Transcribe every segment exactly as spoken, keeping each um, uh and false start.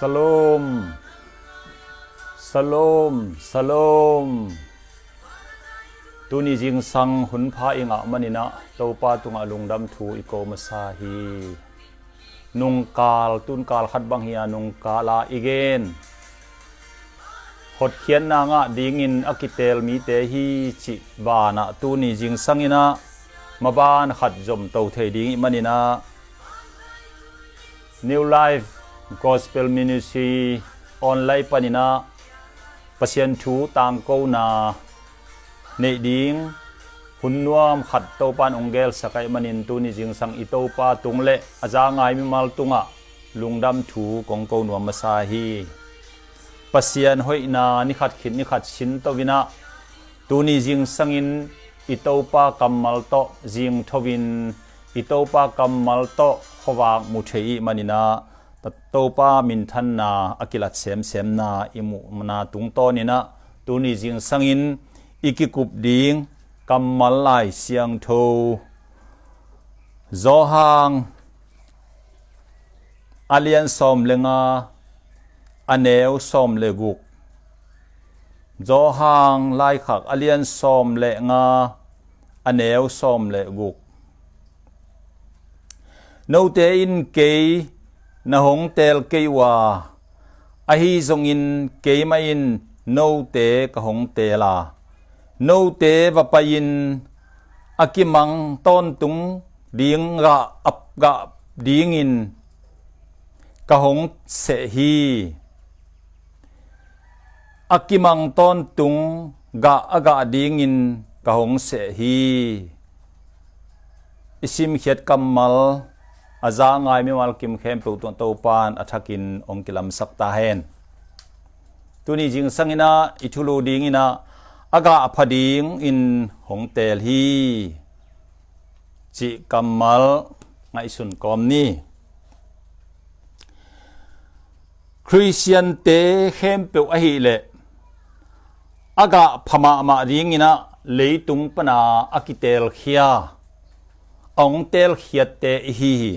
Salom, salom, salom. Tuni zingsang hun pha i ngah maninah Topa tungah lungdam thu i ko masa hi. Nungkal, tunkal khat bang hi a nungkal a i gen hotkhiatna ngah dingin a kiteel mite hi cih banah tuni zingsanginah maban khat zomto thei ding i maninah New Life Gospel Ministry online paninah Pasian thu tangkona neih ding hun nuam khat Topan ong gelsak ahih manin tuni zingsang i Topa tung le a za ngai mimal tungah lungdam thu kong ko nuam masa hi. Pasian hoihna nikhat khit nikhat sinto inah tuni zingsangin i Topa kammal tawh zingtho in i Topa kammal tawh khuavak mu thei ih maninah Topa minthanna a kilat semsemna i muhna tungtawninah tuni zingsangin i kikup ding kammal Lai Siangtho Johan a lian sawm le nga a neu sawm le guk. Johan laikhak a lian sawm le nga a neu sawm le guk. Note in kei na hong teel kei uh a, ahi zongin keimah in note ka hong teel a, note va pai-in a kimang tawntung ding gah a gah dingin ka hong seh hi. A kimang tawntung gah a gah dingin ka hong seh hi. I simkhiat kammal a za ngai mimal kim khempeuh tungah Topan a thakin ong kilamsak ta hen. Tuni zingsanginah i thulu dinginah a gah pha dingin hong teel hi cih kammal ngaihsun kawm ni. Khristiante khempeuh ahileh a gah pha mahmah dinginah leitung pana a kiteelkhia a hong teelkhiatte i hi hi.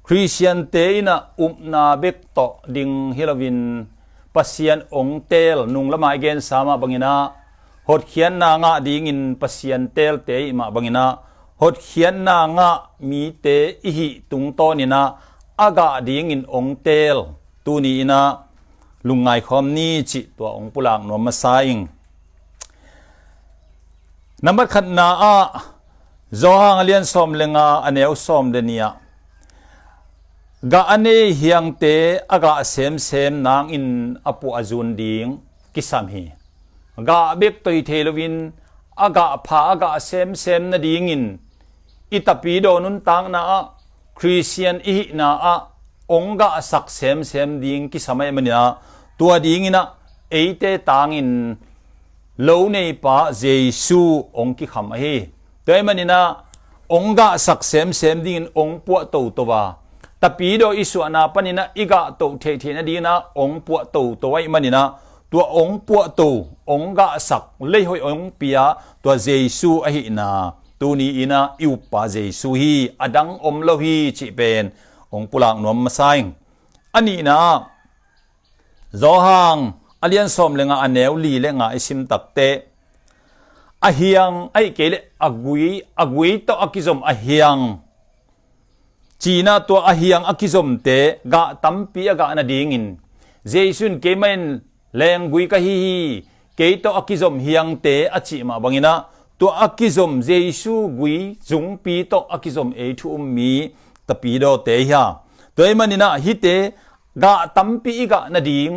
Khristiante inah upna bek tawh ding hi loin Pasian ong teel nunglamah i gensa mah banginah hotkhiatna ngah dingin Pasian teelte ih mah banginah hotkhiatna ngah mite i hih tungtawninah a gah dingin ong teel tuni inah lungngai khawm ni cih tua ong pulak nuam masa ing. Nambat khatna ah Johan a lian sawm le nga a neu sawm le nih ah gah a nei hiangte a gah semsem nangin a puah a zun ding kisam hi. Gah bek tawh hi thei loin a gah pha a gah semsem nadingin i tapidaw nuntakna ah Khristian i hihna ah ong gahsak semsem ding kisam ahih maninah tua dinginah eite tangin lo neipa Jesu ong kikham ahi. Tua ahih maninah ong gahsak semsem dingin ong puah toto a, tapidaw i suahna paninah i gahtoh theihtheih nadinginah ong puah toto ahih maninah tua ong puahto ong gahsak leihoih ong pia tua Jesu ahihna tuni inah i uppa Jesu hi, a dang om lo hi cih pen ong pulak nuam masa ing. A nihna ah Johan a lian sawm le nga a neu li le nga i sim takteh a hiang ahih kei leh a gui, a gui tawh a kizom a hiang cinah tua a hiang a kizomte gah tampi a gah nadingin Jesu in keimah in lenggui ka hi hi, kei tawh a kizom hiangte a cih mah banginah tua a kizom Jesu gui zungpi tawh a kizom ei thu um mi tapidawte hi a. Tua ahih maninah hihte gah tampi i gah nading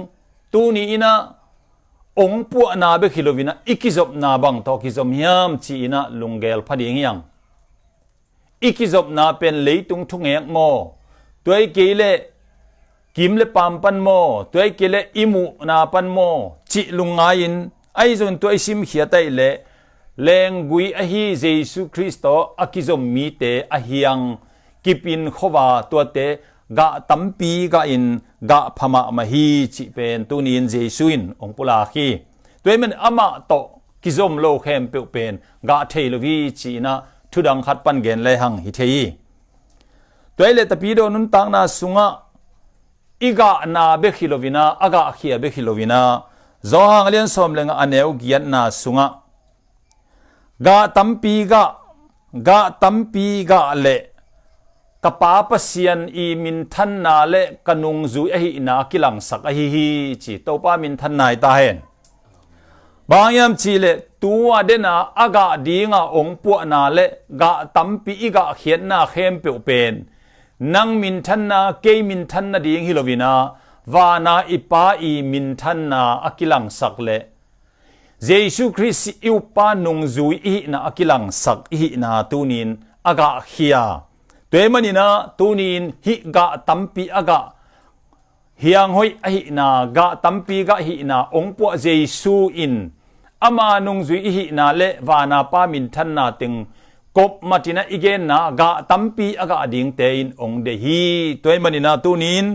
tuni inah ong puahna bek hi loinah i kizopna bang tawh kizom hiam ci-inah lunggel pha ding hiang. I kizopna pen leitung thungek maw, tua ahih kei leh kim le paam pan maw, tua ahih kei leh i muhna pan maw cih lungngai-in ahi zongin tua i simkhiat ahih leh lenggui ahi Jesu Khrist tawh a kizom mite a hiang kipin khuava tuate gah tampi gahin gah pha mahmah hi cih pen tuni-in Jesu in ong pulak hi. Tua ahih manin amah tawh kizom lo khempeuh pen gah thei lo hi ci-inah thudang khat pan gen lehang hi thei hi. Tua ahih leh tapidaw nuntakna sungah i gahna bek hi loinah, a gahkhia bek hi loinah, Johan a lian sawm le nga a neu giatna sungah, gah tampi gah, gah tampi gah le ka Pa Pasian i minthanna le ka nungzui ahihna kilangsak ahi hi ci. Topa minthanna hi ta hen. Bang hiam cihleh, tua dena a gah dinga ong puahna le gah tampi i gahkhiatna khempeuh pen nang minthanna, kei minthanna ding hi loinah, vana i Pa i minthanna a kilangsak le Jesu Khrist i uppa nungzui ihihna a kilangsak ihihna tunin a gahkhia. Tua ahih maninah tunin hih gah tampi a gah hiang hoih ahihna, gah tampi gah hihna ong puah Jesu in ama nungzui ihihna le vana Pa minthanna teng kopmatinah i genna gah tampi a gah dingte in ong deih hi. Tua ahih maninah tunin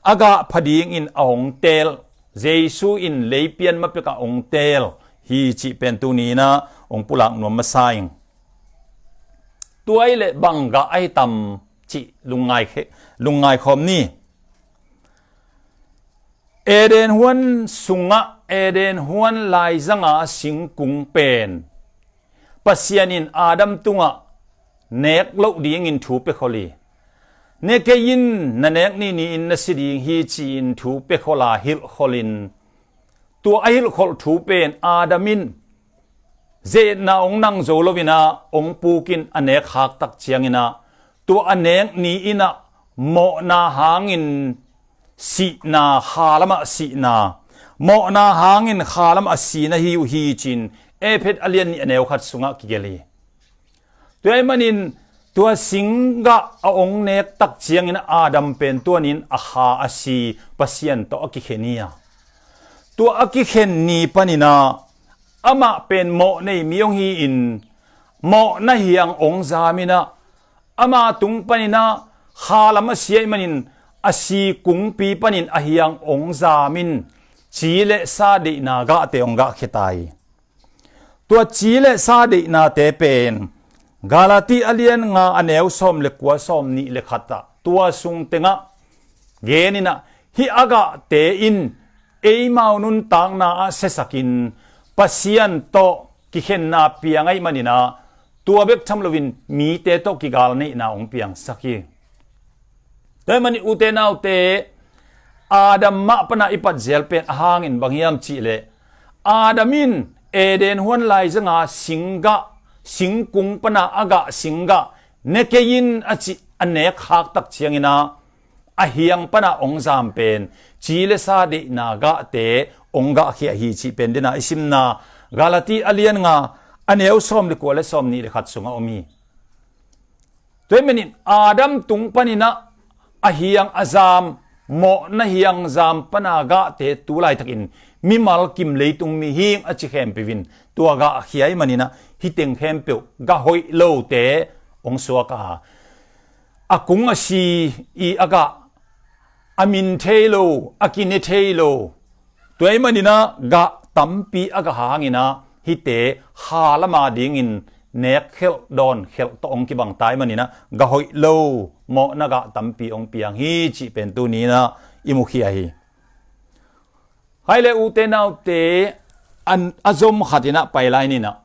a gah pha dingin a ong teel, Jesu in leipian mapekah ong teel hi cih pen tuninah ong pulak nuam masa ing. Tua ahih leh bang gah ahi tam cih lungngai khe-, lungngai khawm ni. Eden huan sungah, Eden huan laizanga singkung pen Pasian in Adam tungah nek loh dingin thu pia khol hi. Ne kei in, na nek ni ni-in na si ding hi ci-in thu pia khol a, hilhkholin, tua a hilhkholh thu pen Adam in ze-etna ong nang zo loinah ong pukin a nek khaktak cianginah, tua a nek ni-inah mawhna hangin sihna, kha lamah sihna, mawhna hangin kha lamah sihna hi uh hi ci-in Efesa a lian nih a neu khat sungah kigelh hi. Tua ahih manin tua singgah a ong nektak ciangin Adam pen tuanin a kha a si Pasian tawh a kikhen hi a, tua a kikhen ni paninah amah pen mawh nei mi ong hi-in, mawhna hiang ong zaminah, ama tung paninah kha lam a si ahih manin a si kungpi panin a hiang ong zamin ci le sa deihna gahte ong gahkhia ta hi. Tua ci le sa deihnate pen Galati a lian nga a neu sawm le kua, sawm nih le khatah, tua sung tengah geninah, hih a gahte in eimau nuntakna ah siasakin Pasian tawh kikhenna piang ahih maninah, tua bek tham loin mite tawh kigal neihna ong piangsak hi. Tua ahih manin ute naute, Adam mah pana i patzel pen a hangin bang hiam cihleh, Adam in Eden huan laizanga singgah, singkung pana a gah singgah ne kei in a cih a nek khaktak cianginah, a hiang pana ong zam pen ci le sa deihna gahte ong gahkhia hi cih pen dena i simna Galati a lian nga a neu sawm le kua le sawm nih le khat sungah om hi. Tua ahih manin Adam tung paninah a hiang a zam, mawhna hiang zam pana gahte tu laitakin mimal kim leitung mihing a ci khempeuh in tua gahkhia ahih maninah hih teng khempeuh gah hoih lote ong suak a, a kung a si i a gah, a min thei lo, a kine thei lo, tua ahih maninah gah tampi a gah hanginah hihte kha lama dingin nek khelh dawn khelh tawh ong kibang ta ahih maninah gah hoih lo, mawhna gah tampi ong piang hi cih pen tuninah i mukhia hi. Hai le ute naute, an, a zom khatinah pai lai ninah,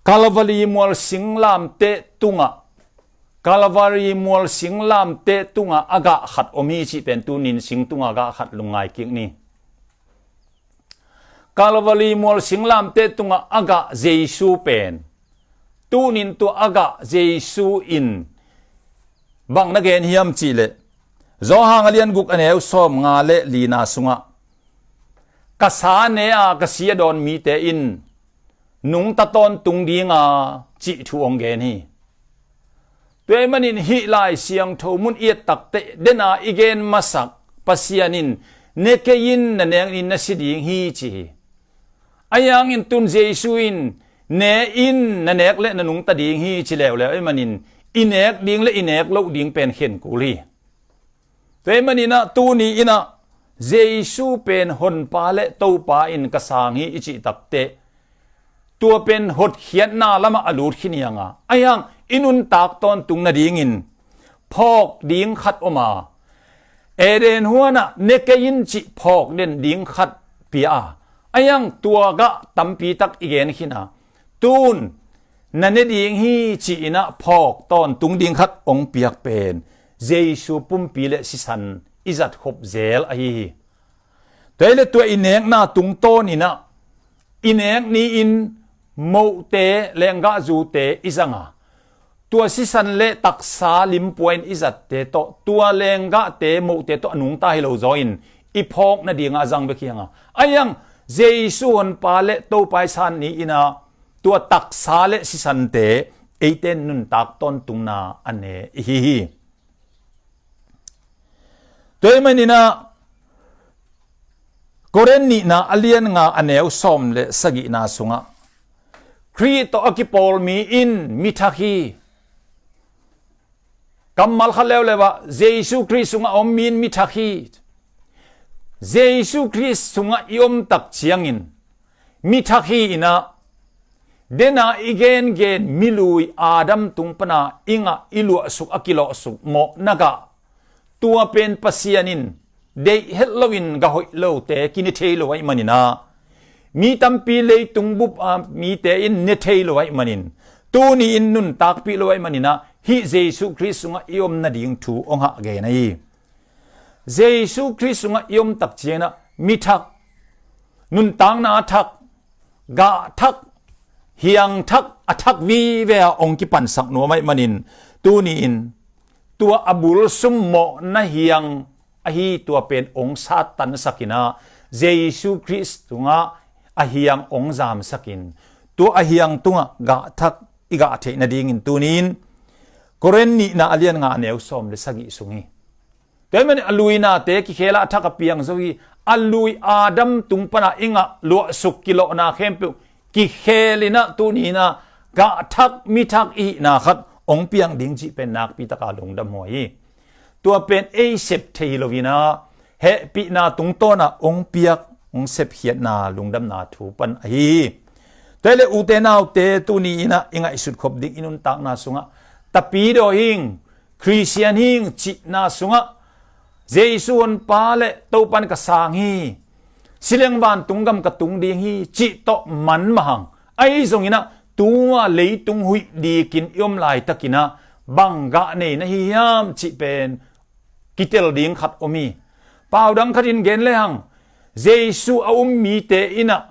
Calvary mual singlamteh tungah, Calvary mual singlamteh tungah a gah khat om hi cih pen tunin sing tungah gah khat lungngai kik ni. Calvary mual singlamteh tungah a gah Jesu pen tunin tua a gah Jesu in bang na gen hiam cihleh, Johan a lian guk a neu sawm nga le lina sungah, ka sa ne a ka si a dawn mite in nungta tawntung dinga cih thu ong gen hi. Tua ahih manin hih Lai Siangtho mun i et takteh dena i gen masak Pasian in ne kei in, na nek ni-in na si ding hi ci hi. Ahi hangin tun Jesu in ne in, na nek le na nungta ding hi ci leuleu ahih manin i nek ding le i nek loh ding pen khen kul hi. Tua ahih maninah tuni inah Jesu pen Honpa le Topa in ka sang hi i cih takteh, tua pen hotkhiatna lamah a lut khin hi hang a, ahi hang i nuntak tawntung nadingin phawk ding khat om a, Eden huanah ne kei in cih phawk den ding khat pia a, a hiang tua gah tampi tak i gen khin a, tun na ne ding hi ci-in ah phawk tawntung ding khat hong piak pen Jesu pumpi le sisan i zat khop zel ahi hi. Tua hi le tua i nekna tungtawn in ah i nek ni-in mohte lenggahzute i zang a, tua sisan le taksa limpua in i zatte tawh, tua lenggahte mohte tawh a nungta hi lo zaw in i phawk nadingah a zang bek hi hang a, a hiang Jesu honpa le Topa i san ni-in ah tua taksa le sisante eite in nuntak tawntungna a ne i hi hi. Tua ahih manin ah Korin nihna a lian nga a neu sawm le sagihna sungah Khrih tawh a kipawl mi in mi thak hi. Kammal khat leuleu ah Jesu Khrih sungah a om mi in mi thak hi. Jesu Khrih sungah i om tak ciangin mi thak hi in ah, dena i gengen milui Adam tung pana i ngah i luahsuk a kilawhsuk mawhna gah, tua pen Pasian in deih het loin gah hoih lote kine thei lo ahih manin ah, mi tampi leitung bup a mite in ne thei lo ahih manin, tuni in nuntakpih lo ahih manin ah, hih Jesu Khrih sungah i om nading thu hong hah gen ahi. Jesu Khrih sungah i om tak ciangin ah mi thak, nuntakna a thak, gah thak, hiang thak, a thak vive a hong kipansak nuam ahih manin, tuni in tua a bulsum mawhna hiang ahi tua pen hong sattansak in ah, Jesu Khrih tungah a hiang hong zamsak in, tua a hiang tungah gah thak i gah theih nadingin tuni in Korin nihna a lian nga a neu sawm le sagih sung hi. Tua ahih manin a lui nate kikhel a, a thak a piang zo hi. A lui Adam tung pana i ngah luahsuk kilawhna khempeuh kikhel in ah, tuni in ah gah thak mi thak i hihna khat hong piang ding cih pen nakpi taka lungdam huai hi. Tua pen ei sep thei hi lo in ah, hehpihna tungtawn ah hong piak, hong sepkhiatna lungdamna thu pan ahi hi. Tua hi le ute naute, tuni in ah i ngaihsut khop ding i nuntakna sungah Tapidaw hi ing, Khristian hi ing cihna sungah Jesu honpa le Topa in ka sang hi, si leng vantung gam ka tung ding hi cih tawh man mah hang, ahi zongin ah tua leitung huih dikin i om laitakin ah bang gah nei na hi hiam cih pen kitel ding khat om hi. Pau dang khat in gen le hang, Jesu a um mite in ah,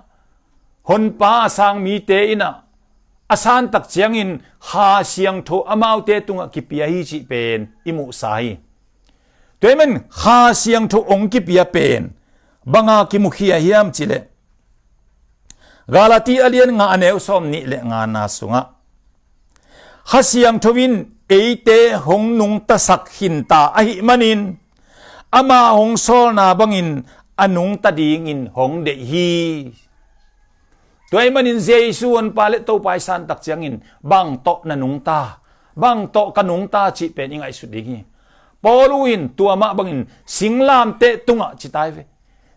honpa a sang mite in ah, a san tak ciangin Kha Siangtho amaute tungah kipia hi cih pen i muhsa hi. Tua ahih manin Kha Siangtho hong kipia pen banga kimukhia hiam cih leh, Galati a lian nga a neu sawm nih le ngana sungah, Kha Siangtho in eite hong nungtasak khinta ahih manin, ama hong sawlna bangin a nungta dingin hong deih hi. Tua ahih manin Jesu honpa le Topa i san tak ciangin bang tawh na nungta, bang tawh ka nungta cih pen i ngaihsut ding hi. Paul in tua mah bangin singlamteh tungah ci tai ve.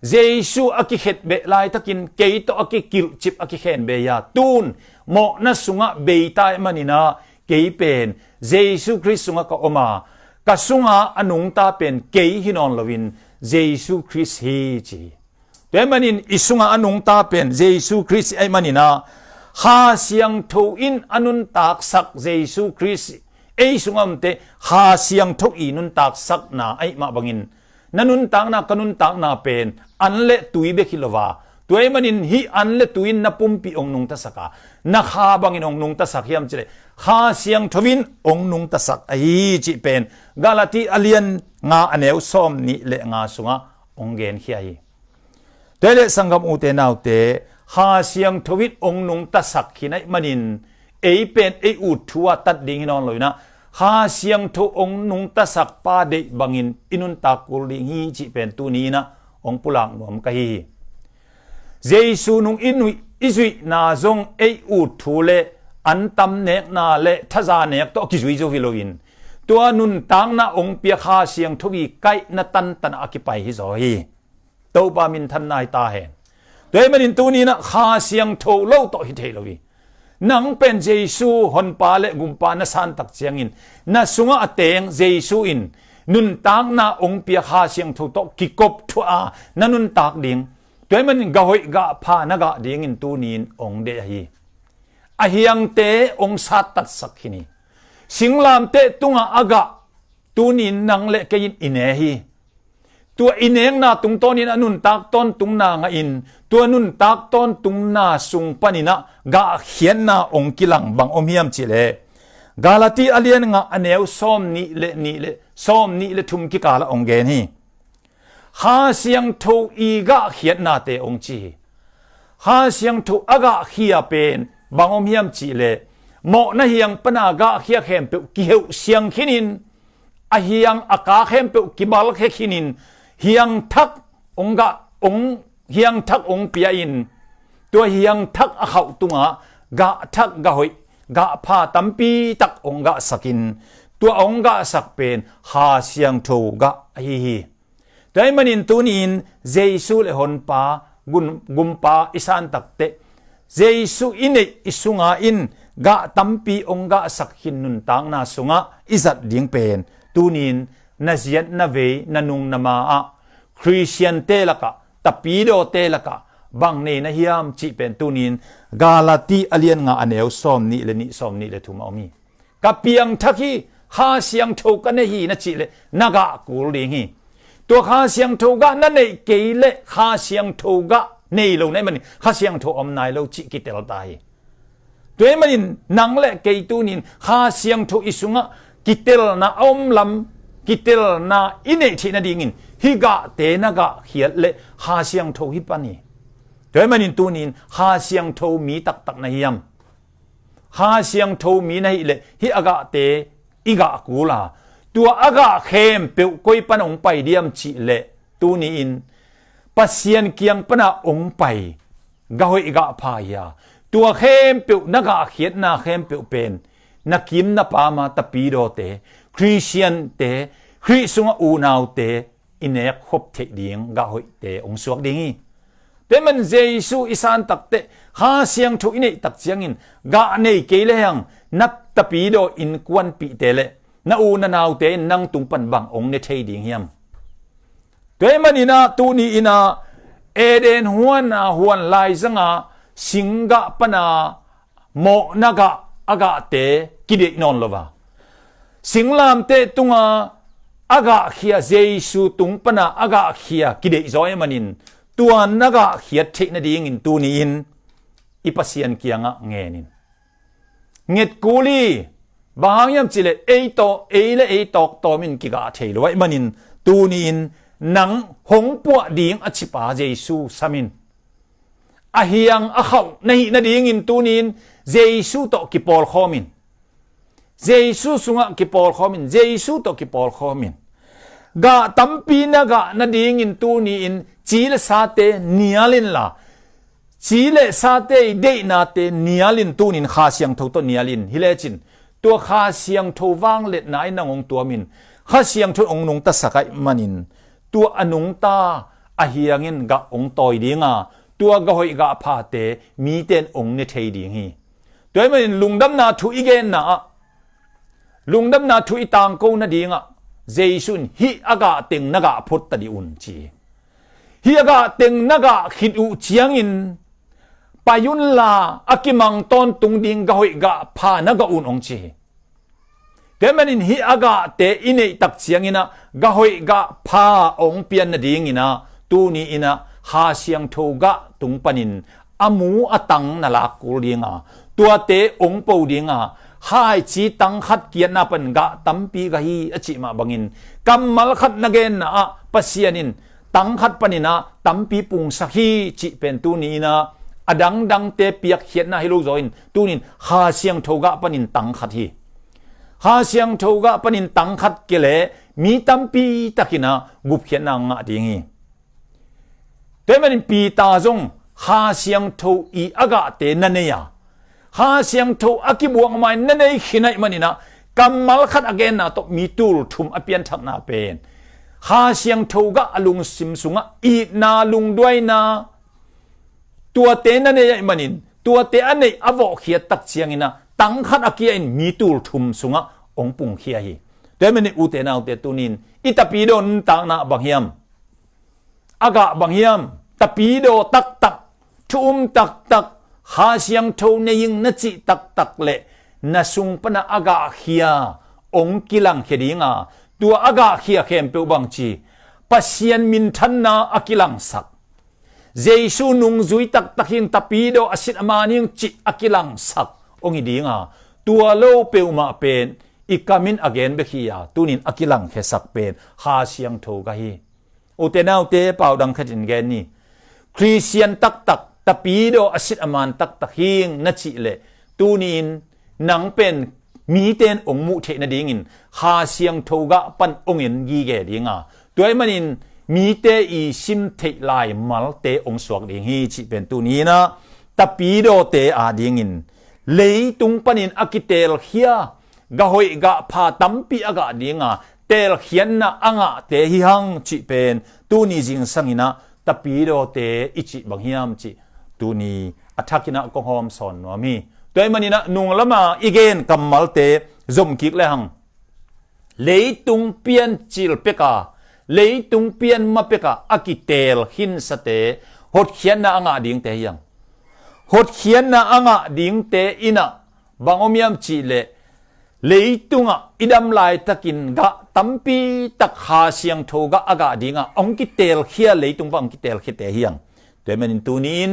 Jesu a kikhet beh laitakin kei tawh a kikilhcip a kikhen beh a, tun mawhna sungah bei tai manin ah, kei pen Jesu Khrist sungah ka om a, ka sunga a nungta pen kei hi nawn loin Jesu Khrist hi ci hi. Tua ahih manin i sunga a nungta pen Jesu Khrist ahih manin ah, Kha Siangtho in a nuntaksak Jesu Khrist, ei sungah omte Kha Siangtho i nuntaksakna ahih mah bangin, na nuntakna, ka nuntakna pen an le tui bek hi lo a, tua ahih manin hih an le tui in na pumpi hong nungtasak a, na kha bangin hong nungtasak hiam cih leh, Kha Siangtho in hong nungtasak ahi cih pen Galati a lian nga a neu sawm nih le nga sungah hong genkhia hi. Tua hi leh sanggam ute naute, Kha Siangtho in hong nungtasak khin ahih manin, ei pen ei ut thu a tat ding hi nawn loin ah, Kha Siangtho hong nungtasak pa deih bangin i nuntak kul ding hi cih pen tuni in ah hong pulak nuam ka hi hi. Jesu nung i nuih, i zuihna zong ei ut thu le antam nekna le thaza nek tawh a kizui zo hi loin, tua nuntakna hong pia Kha Siangtho i kaihna tantan a kipai hi zaw hi. Topa minthanna hi ta hen. Tua ahih manin tuni in ah Kha Siangtho lo tawh hi thei lo hi. Nang pen Jesu honpa le gumpa na san tak ciangin, na sungah a teng Jesu in nuntakna ong pia Kha Siangtho tawh kikop thuah a na nuntak ding, tua ahih manin gah hoih gah pha na gah dingin tuni-in ong deih ahi. A hiangte ong sattatsak khin hi. Singlamteh tungah a gah tuni-in nang le kei in i ne hi. Tua i nekna tungtawnin a nuntak tawntungna ngahin, tua nuntak tawntungna sung panin ah gahkhiatna ong kilang. Bang om hiam cihleh, Galati a lian nga a neu sawm nih le nih le sawm nih le thum kikal ah ong gen hi. Kha Siangtho i gahkhiatnate ong ci hi. Kha Siangtho a gahkhia pen bang om hiam cihleh, mawhna hiang pana gahkhia khempeuh kiheuh siang khinin, a hiang a ka khempeuh kibalkhia khinin, hiangthak ong gah, ong, hiangthak ong pia-in, tua hiangthak a khauh tungah gah thak, gah hoih, gah pha tampi tak ong gahsakin, tua ong gahsak pen Kha Siangtho gah ahi hi. Tua ahih manin tuni-in Jesu le honpa, gun-, gumpa i san takteh, Jesu i neih i sunga in gah tampi ong gahsak khin nuntakna sungah i zat ding pen, tuni-in na ziat na vei, na nung na ma ah, Khristiante lakah, tapidawte lakah bang nei na hiam cih pen tuni-in Galati a lian nga a neu sawm nih le nih, sawm nih le thum ah om hi. Ka piangthak hi, Kha Siangtho ka nei hi na cihleh na gah kul ding hi. Tua Kha Siangtho gah na neih kei leh Kha Siangtho gah nei lo na hih manin Kha Siangtho om nai lo cih kitel ta hi. Tua ahih manin nang le kei tuni-in Kha Siangtho i sungah kitelna a om lam, kitelna i neih theih nadingin hih gahte na gahkhiat leh Kha Siangtho hi pan hi. Tua ahih manin tuni-in Kha Siangtho mi taktak na hiam? Kha Siangtho mi na hih leh hih a gahte i gah kul a, tua a gah khempeuh koi pan ong pai diam cihleh, tuni-in Pasian kiang pana ong pai gah hoih gah pha hi a, tua khempeuh, na gahkhiatna khempeuh pen na kim na pam a tapidawte, Khristiante, Khrih sungah unaute i nek khop theih ding gah hoihte ong suak ding hi. Tua ahih manin Jesu i san takteh, Kha Siangtho i neih tak ciangin gah nei kei lehang na tapidaw innkuanpihte le na u na naute in nang tung pan bang ong ne thei ding hiam? Tua ahih manin ah tuni-in ah Eden huan a huan laizanga singgah pana mawhna gah a gahte kideih nawn lo a, singlamteh tunga a gahkhia, Jesu tung pana a gahkhia kideih zaw ahih manin, tua na gahkhiat theih nadingin tuni-in i Pasian kiangah ngen in. Nget kul hi. Bang hang hiam cihleh ei tawh, ei le ei tawk tawmin kigah thei lo ahih manin, tuni-in nang hong puah ding a cipa Jesu sam in. A hiang a khauh na hih nadingin tuni-in Jesu tawh kipawlkhawm in. Jesu sungah kipawlkhawm in. Jesu tawh kipawlkhawm in. Gah tampi na gah nadingin tuni-in ci le sate nial inla, ci le sate i deihnate nial in, tuni-in Kha Siangtho tawh nial in. Hi lecin tua Kha Siangtho vangliatna in nang hong tuam in. Kha Siangtho in hong nungtasak ahih manin, tua a nungta a hiangin gah hong tawi ding a, tua gah hoih gah phate mite in hong ne thei ding hi. Tua ahih manin lungdamna thu i genna ah, lungdamna thu i tangko nadingah Jesu in, "Hih a gah teng na gah phot ta dih un," ci hi. "Hih a gah teng na gah khit uh ciangin pai unla, a kimang tawntung ding gah hoih gah pha na gah un," hong ci hi. Tua ahih manin hih a gahte i neih tak ciangin ah gah hoih gah pha hong pian nadingin ah tuni-in ah Kha Siangtho gah tung panin a mu a tang na lak kul ding a, tuate hong po ding a, khaici tang khat kiatna pan gah tampi gah hi a cih mah bangin, kammal khat na genna ah Pasian in tang khat panin ah tampi pungsak hi cih pen tuni-in ah a dangdangte piakkhiatna hi lo zaw in, tuni-in Kha Siangtho gah panin tang khat hi. Kha Siangtho gah panin tang khat kei leh mi tampi takin ah gupkhiatna ngah ding hi. Tua ahih manin Peter zong Kha Siangtho i a gahte na nei a, Kha Siangtho a kibuak ma-in na nei khin ahih manin ah, kammal khat a genna tawh mi tul thum a pianthakna pen Kha Siangtho gah a lungsim sungah itna, lungduaina, tuate na nei ahih manin, Tuate a neih a vawhkhiat tak ciangin ah tang khat a kia in mi tul thum sungah hong pungkhia hi. Tua ahih manin ute naute, tuni-in i tapidaw nuntakna bang hiam? A gah bang hiam? Tapidaw taktak, thu um taktak, Kha Siangtho nei ing na cih taktak le na sung panah a gahkhia hong kilangkhia ding a, tua a gahkhia khempeuh bangci, Pasian minthanna a kilangsak, Jesu nungzui taktak hi ing, tapidaw a sit a man hi ing cih a kilangsak hong hi ding a, tua lo peuhmah pen i kam in a gen bek hi a, tuni-in a kilangkhiasak pen Kha Siangtho gah hi. Ute naute, pau dang khat in gen ni. Khristian taktak, tapidaw a sit a man taktak hi ing na cih leh, tuni-in nang pen mite in hong muh theih nadingin Kha Siangtho gah pan hong en gige ding a, tua ahih manin mite i sim theih lai malte hong suak ding hi cih pen tuni-in ah tapidawte adingin leitung panin a kiteelkhia, gah hoih gah pha tampi a gah ding a, teelkhiatna a ngahte hi hang cih pen tuni zingsang in ah tapidawte i cih bang hiam cih tuni a thak in ah kong hawm sawn nuam hi. Tua ahih manin ah nung lam a i gen kammalte zom kik le hang. Leitung piancil pek a, leitung pian ma pek a a kiteel khinsate hotkhiatna a ngah dingte hi hang. Hotkhiatna a ngah dingte in ah bang om hiam cih leh, leitungah i dam laitakin gah tampi tak Kha Siangtho gah a gah ding a, hong kiteelkhia, leitung pan hong kiteelkhiate hi hang. Tua ahih manin tuni-in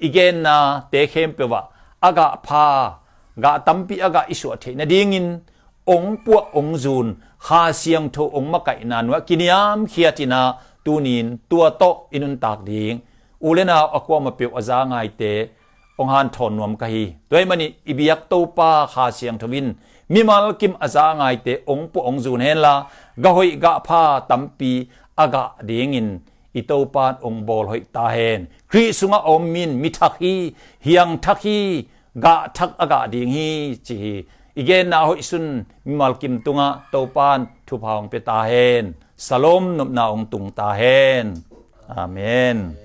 i gennate khempeuh ah a gah pha, gah tampi a gah i suah theih nadingin hong puah hong zun Kha Siangtho hong makaihna nuai kiniamkhiat in ah tuni-in tua tawh i nuntak ding, u le nau a kuamah peuh a za ngaite hong hanthawn nuam ka hi. Tua ahih manin i biak Topa Kha Siangtho in mimal kim a za ngaite hong puah hong zun henla, gah hoih gah pha tampi a gah dingin i Topa in hong bawl hoih ta hen. Khrih sungah a om mi in mi thak hi, hiang thak hi, gah thak a gah ding hi ci hi. I genna hoih sun mimal kim tungah Topa in thupha hong pia ta hen. Salom nopna hong tung ta hen. Amen.